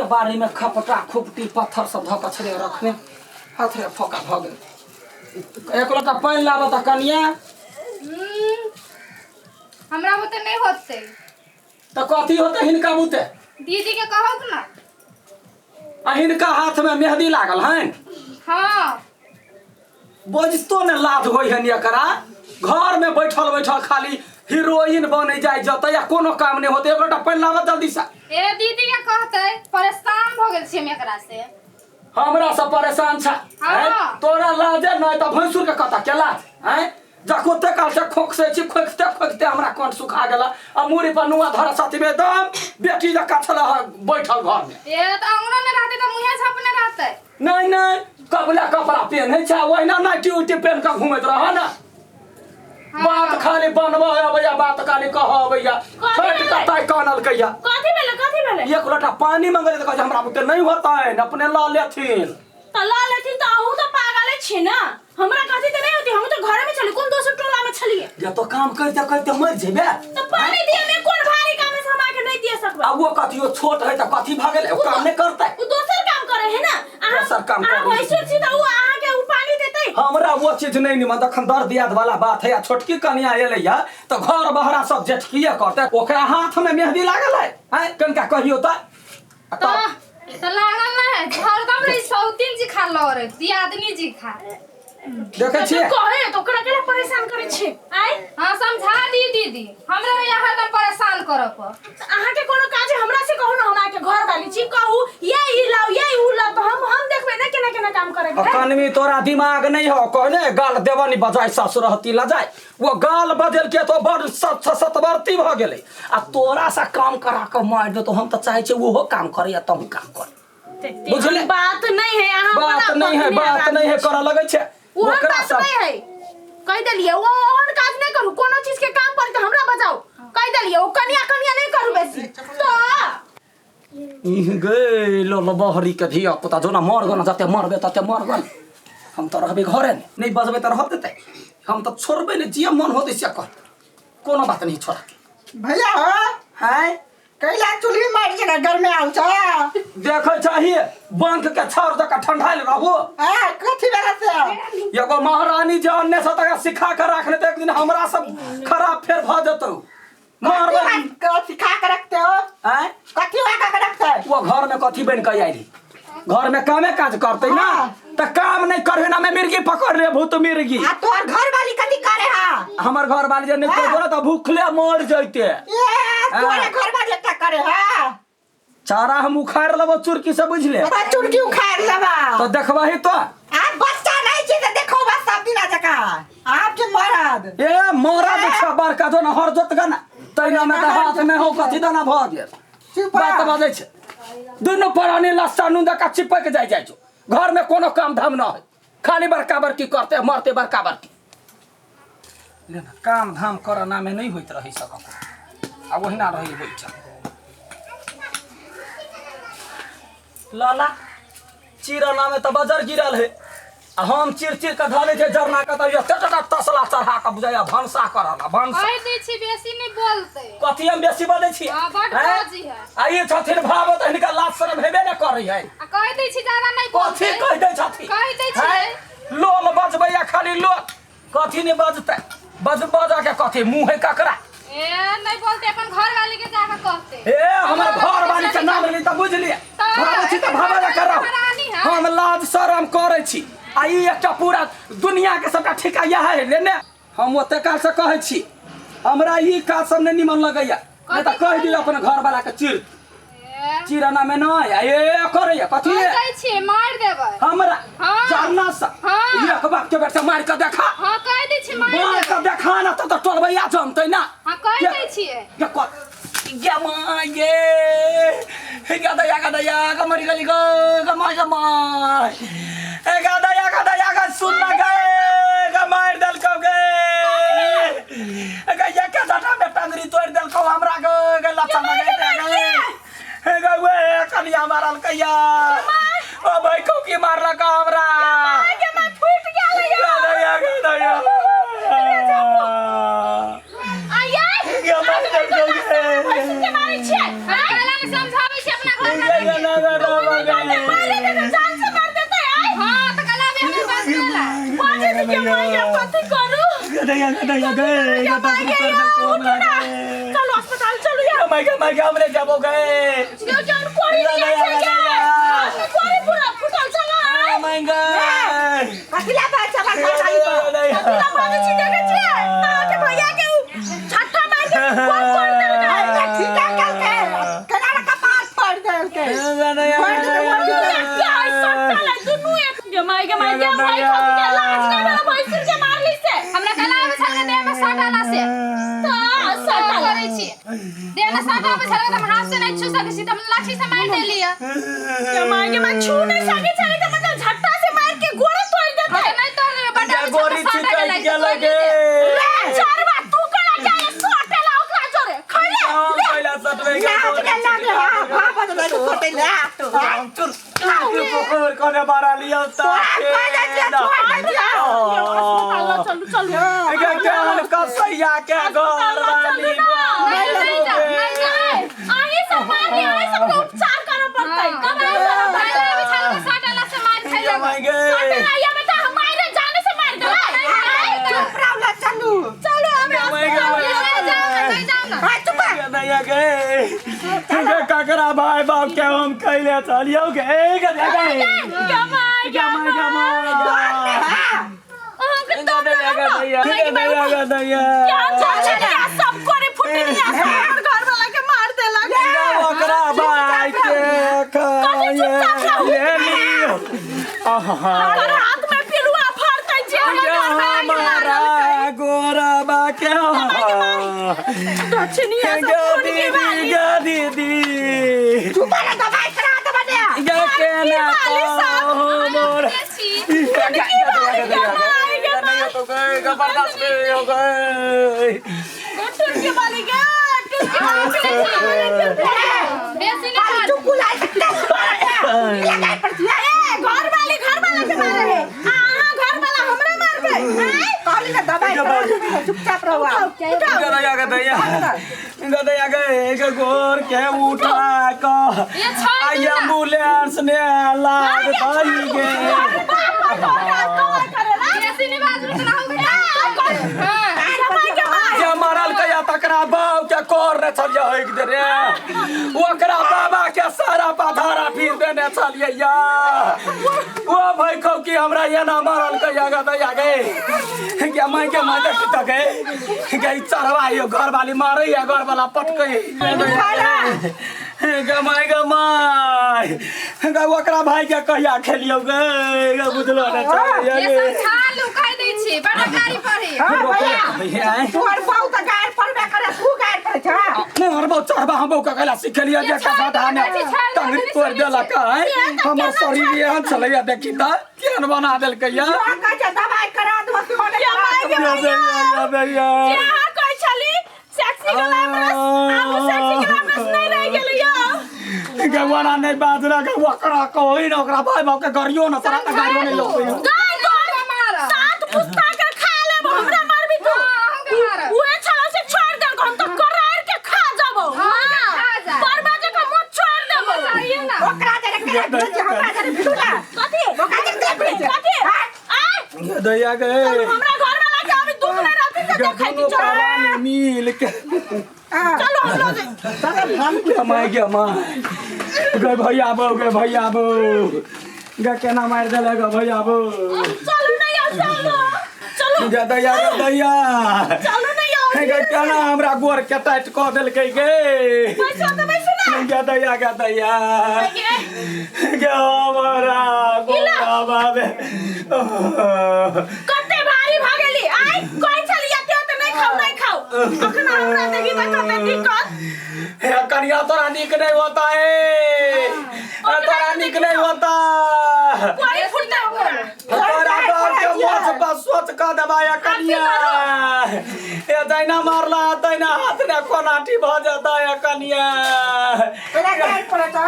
बाड़ी में खपटा खुपटी पत्थर सब धऽ कऽ छलै रखने हाथ रे फोका भऽ गेल एक लोटा पानि लाबऽ तऽ कनिया। हमरा बुते नहीं होते। तऽ कथी होतै हिनका बुते? दीदी के कहू ना। आ हिनका हाथ में मेहदी लागल हन? हाँ। बजतो ने लाज होइ हन एकरा। घर में बैठल बैठल खाली हीरोइन बनै जाय जतै आ कोनो काम नहि होतै। एक लोटा पानि लाबऽ जल्दी से। ए दीदी के कहते परेशान भ गेल छी हम एकरा से। हमरा से परेशान छ? हाँ। तोरा लाजे नहि तऽ भैंसुर के कतऽ के लाज? हैं जखोते काल से खोखसै छी, खोखते खोखते हमरा कंठ सुखा गेल आ मूड़ी पर नुआ धर साथी में एकदम बेटी जकाँ छल बैठल घर में। ए त अंगना में रहते त मुंहे झपने रहते। नहीं नहीं कपड़ा कपड़ा पहने छै ओहिना नाइटी उटी पहन के घूमैत रह ना। हाँ। बात खाली बनबऽ अबैया, बात खाली कहऽ अबैया। कथी छठि भेलै? कतऽ कानल कैया। कथी भेलै? कथी भेलै? एक लोटा पानी मंगले तऽ कहै छै हमरा बुते नहि होतनि, अपने लऽ लेथिन। तऽ लऽ लेथिन तऽ अहूँ तऽ पागले छी ना। हमरा कथी तऽ नहीं होती, हम तऽ घरे में छली, कोन दोसर टोला में छलिए। जे तो काम करिते करिते मरि जेबे। तऽ पानी दिए में कोन भारी काम है से हम आके नहीं दिए सकबै? आ वो कथियो छोट है तऽ कथी भऽ गेलै, ओ काम नहि करतै। उ दोसर काम करे है ना। अहाँ दोसर काम अहाँ करै। भैंसुर छी तऽ उ अहाँ के उ पानी देतै। हमरा वो चीज नहीं निमन। तखन दर्द याद वाला बात है। आ छोटकी कनिया एलै है तऽ घर बहरा सब जेठकिए करतै। ओकरा हाथ में मेहदी लागल है, हैं कनिका कहियो तऽ। आ तो तो लागल ना है हरदम रही सौतीन जी खा लो रे दियादनी जी खा। देखै छियै? कहे तो ओकरा केना परेशान करै छी? आय हाँ समझा दी दीदी, हमरा यहाँ हरदम परेशान करऽ पर। तऽ अहाँके कोनो काज है हमरा से कहू ना, हम अहाँके घर वाली छी, कहू ये ई लाउ ये ऊ लाउ तऽ हम देखबै ना केना केना काम करे के। कनमी तोरा दिमाग नहीं हो, कहने गाल देवनी बजाय सासुर रहती लजाय। वो गाल बदल के तो बड़ सतवर्ती भऽ गेलै आ तोरा से काम करा के मारि देतो। हम तऽ चाहै छियै ओहो काम करे आ तहूँ काम कर। बुझले? बात नहीं है अहाँ बात बड़ा नहीं है, बकने बात आदमी नहीं है छी। करऽ लगै छै। ओहन ओकरा बात सब नहीं है, कह देलिए वो ओहन काज नहीं करू, कोनो चीज के काम पड़े तो हमरा बजाओ। कह देलिए वो कनिया कनिया नहीं करू बेसी। तो इह गे लोल बहरी के धिया पुता जो ना मर गन जते मरबे तते मर गन। हम तऽ रहबे घरे ने, नहीं बजबे तऽ रहब देतै। हम तऽ छोड़बे नहीं, जे मन होतै से कर, कोनो बात नहीं छोड़ा के। भैया हो हैं कैला चूल्ही मार के घर में आउ छ? देखै चाहिए बंक के छाउर जकाँ ठंडाइल रहू। आ कथी भेला से? एगो महारानी जे अन्ने से तक सिखा के राखने तऽ एक दिन हमरा सब खराब फेर भऽ जेतौ। मरबै। कथी खा के रखते हो? आँय? कथी खा के रखते? वो घर में कथी बन के आइली? घर में कामे काज करते ना। हाँ। तऽ काम नहीं करबे ना मैं मिर्गी पकड़ ले भूत मिर्गी। आ तोहर घर वाली कथी करे हा? हमर घर वाली जे नहीं हाँ। करबो तऽ भूखले मर जैते। ए तोरे घर वाली एकटा करे हा? चारा हम उखाड़ लेबो चुरकी से, बुझले? आ चुरकी उखाड़ लेबा तो देखबही तो। आ बच्चा नहीं छै तऽ देखो बस सब दिन जका आपके मरद। ए मरद छै बड़का जो ना हर जोत गना तैना में तऽ हाथ में हो कथी दना भऽ गेल। चुप। बात बजै छै दुनू प्राणी लस्सा नून दऽ कऽ चिपक जाय जाइ छौ। घर में कोनो काम धाम न है, खाली बड़का बड़की करते मरते बड़का बड़की। ले ना, काम धाम करऽ नामे नहीं होइत रहै सब आ ओहिना रहै बैठल। लाला चिरना में तऽ बजर गिरल है आ हम चिर चिर के धऽ दै छै जरना के तऽ एते टका तसला चढ़ा के बुझाइया भनसा करल भनसा। कह दै छी बेसी नहीं बोलते। कथी हम बेसी बजै छी? हाँ, बड हैं? बाजी है। आ ई छथिन भाव तऽ हिनका लाज शरम हेबे ने करै है। आ कह दै छी ज्यादा नहीं कथी बोलते। कहि दै छथिन? कहि दै छियै। हैं? लोल बजबैया खाली लोल, कथी नहीं बजतै? बज बजऽ के कथी मुँह है ककरा? ए नहीं बोलते अपन घर वाली के जाके कहते। ए हमर घर वाली के नाम लेली तऽ बुझलियै। तऽ भाबै छी तऽ भाबै लए करब। महारानी है। हम लाज शरम करै छी आ ई एकटा पूरा दुनिया के सबटा ठेका इएह है लेने। हम ओते काल से कहै छी हमरा ई काज सब नहि निमन लगैया, नहि तऽ कहि दियौ अपन घर वाला के चिर ए, चिरना में नहि आ ए करैया कथी? कह दै छी मारि देबै हमरा? हाँ। जरना से हाँ। एक बाप के बेटा मारि के देखा। हाँ कह दै छी मारि मारि के देबै। देखा ना तब तऽ टोलबैया जनतै ना। हाँ कह दै छियै। ये ये माँ ये गदया गदया ग मरी गली ग ग माय ग my ए गदया गदया ग सुन ना गे ग मार देलकौ गे ग ये के झटा में टंगरी तोड़ देलकौ हमरा ग ग लच्छा लगे गे हे ग वे कनिया मारल कहिया ओ भाई कौ की मारलक हमरा के माय फूट गेल। गदया गदया आये गे मार देलकौ गे। भैंसुर के मारै छियै? अरे कहला नहीं समझाबै छी अपना घर वाली के। दैया दैया गए क्या मार गए उठो ना चलो अस्पताल चलो यार my गे my गे हमरे जाबो गए यो जान कोरी दिया छै के कोरी पूरा फुटल चला my गे कथिला बात छै बड़का गाड़ी पर कथिला बाजै छी देखै छियै अहाँके भैया के उ झट्टा मारि के कोन तोड़ देलकै ठीक है कल के केना कपार फोड़ देलकै क्या है सट्टा लै दुनू एक गे माय गे माय गे भाई खा के लाज नहीं भेल भैंसुर के मारली से हमरा कला आबै छल के देह में सटाला से तऽ सटा सट्टा करै छी देह में सटा आबै छल के तऽ हम हाथ से नहि छू सकै छी तऽ हम लाठी से मारि देलियै गे माय गे माय छू नहीं सकै छलै तऽ मतलब झट्टा से मारि के गोड़े तोड़ देतै तऽ नहि तोड़ देबै बड आबै छल गोरी तऽ सटा छिटक गेलै गेल गे ले चरवा तू कला के सटेला ओकरा जोरे खैले ले पहिला सटबै लाज के लागे हां भाव बदलै तो सोते ले चुर पोखर कोने बारा लियो ता तोरा कह दै छियै छोड़ दै छियै अस्पताल ल चलू चलू के केहन कसैया के घर वाली नहि नहि जाउ नहि जाउ अहीं सब मारली अहीं सबके उपचार करऽ पड़तै कब अहीं करऽ नहि पड़तै आबै छल के सटाला से मारि खैलक my गे सटेला या बेटा हम मारे जाने से मार देबै चुप रहो ला चलू चलो हमें अस्पताल नहि जाउ ने नहि जाउ ने हां चुप दैया गे गे ककरा भाई बाप के हम कैले चलियो गे गे गे कमाई गे my गे my हां अहाँके दम दैया गे दैया गे दैया गे दैया क्या सब कोरी फुटनी आ सब हमर घर वाला के मार देलक ओकरा भाई के खाए ले लियो आहा हमर हाथ में पिलुआ फड़तै जे हमर गे घर वाला के हमारा मारलकै गोरबा के दक्षिणिया सब गे खून के दीदी वाली गे दीदी चुप रे दवाई करा दे बने गे केना वाली सब। कहू मोर के छी टूट के वाली गे टूट के वाली बेसी नहि खाली मारू चुप लाई सकते लगाई पर छियै ए घर वाली घर वाला के मारे है आ अहाँ घर वाला हमरा मारबै आँय? कहली ना दवाई करा दे चुपचाप रहो गोर के उठा क ये छोड़ दू ना। एम्बुलेंस ने लाग दई गे बाप पर तोरा कौन करेला बेसी नहि बाजू तऽ रहू गे हां जमाई के मार जे मरल के या तकरा बाप के कोर ने छलिए हक दे रे ओकरा बाबा के सारा पधारा फिर देने छलिए या ओ भाई कहू कि हमरा एना मरल के या गदैया गे के माय के माय देख त गे गे ई चढ़वा यो घर वाली मारे या घर वाला पटके गे माय गे माय गे ओकरा भाई के कहिया खेलियो गे गे बुझलो ने चलिए ये गे सब खा लू कहि दै छी बड़ा गाड़ी पढ़ी हां भैया तोहर बाऊ त गायर पड़बे करे तू गायर पड़े छ मोर बहु चढ़बा हम बहु ककला सिखलिया जे कथा धाने टंगरी तोड़ देलक है हमर शरीर एहन छलैया देखी त केहन बना देलकै या जो कहै छै दवाई करा दो कि होने या माय के या दैया या दैया जे अहाँ कहै छली सेक्सी ग्लैमरस आब ओ सेक्सी ग्लैमरस नहीं रहि गेलै यौ गवाना नहीं बाजरा के ओकरा कोई न ओकरा भाई बाप के गरियो न तोरा त गरियो नहीं लोग गाय तोर मारब। सात पुस्ता के खा लेब हमरा मारबी तू हाँ, अहूँके मारब। उहे छला से छोड़ देलको हम त करार के खा जाबो हाँ, खा जा। परबा के मुंह छोड़ देबो चाहिए ना ओकरा जरे के भेज हमरा जरे भिड़ू ना कथी ओकरा जरे के भेज कथी आय दैया गे हमरा घर वाला के अभी दुख नहीं रहती से देखै दुनू छी चलो प्राणी मिल के चलो हम लोग गे माय गे माय गे भैया बो गे भैया बो गे केना मारि देलक गे भैया बो चलो नहीं आओ चलो चलो गे दैया गे दैया चलो नहीं आओ गे केना हमरा गोर के टाइट कऽ देलकै गे पैसा तो पैसा ना गे दैया गे दैया गे हमरा गोरा बाबे कते भारी भ गेली आइ कहै छली एते ओते नहीं खाउ नहीं खाउ अखन हमरा देखी त कते दिक्कत हे कनिया तोरा नीक नहीं होता है तोरा नीक नहीं होता कोई फुटते ओकरा तोरा बाप के मोछ पर सोच क दबाया कनिया ए दैना मारला तैना हाथ ने कोनाटी भ जाता है कनिया तोरा गायर पड़े छ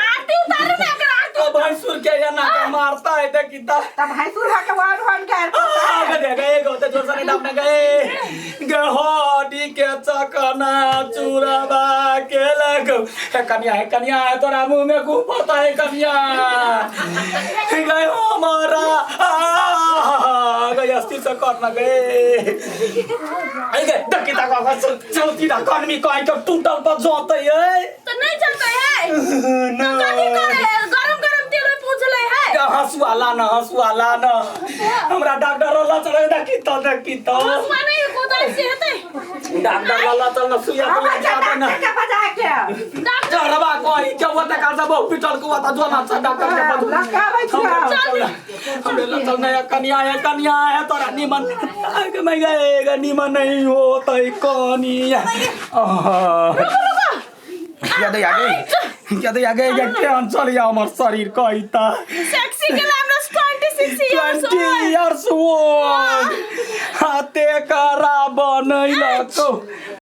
आरती उतारू ना एकरा आरती तो भैंसुर के एना के मारता है देखी त त भैंसुर ह के वान वान गायर पड़ता आ गए गए गो ते जोर से नहीं दाबने गए गे होडी के चकना चूरबा के लगो हे कनिया हे कनिया हे तोरा मुंह में गुप होता है कनिया गए हमारा आ गए अस्थिर से कर ना गे। आई गे देखी तक चौथी ना कनमी कहीं के टूटल पर जोतै ए। तो नहीं चलते है तो कथी करे है? गरम गरम तेल में पूछले है। हंसुआ लाना, हंसुआ लाना, हमरा डॉक्टर वाला चल, देखी तो, देखी तो। हंसुआ नहीं, कोदारी से हेतै। डॉक्टर वाला चल ना, सुइया तो हमरा लगा दे ना। डॉक्टर के बजा के। डॉक्टरवा कही के वो तक सब हॉस्पिटल को वता जोना छ डॉक्टर के पास। लगाबै छियै। हमरे लचल नया कन्या है, कन्या है तोरा निमन आगे मैं गएगा, निमन नहीं होतै कनिया। याद आ गई, याद आ गई के चल या हमर शरीर कहिता। सेक्सी के नाम 26 years 20 years old हाथे करा बनैलको।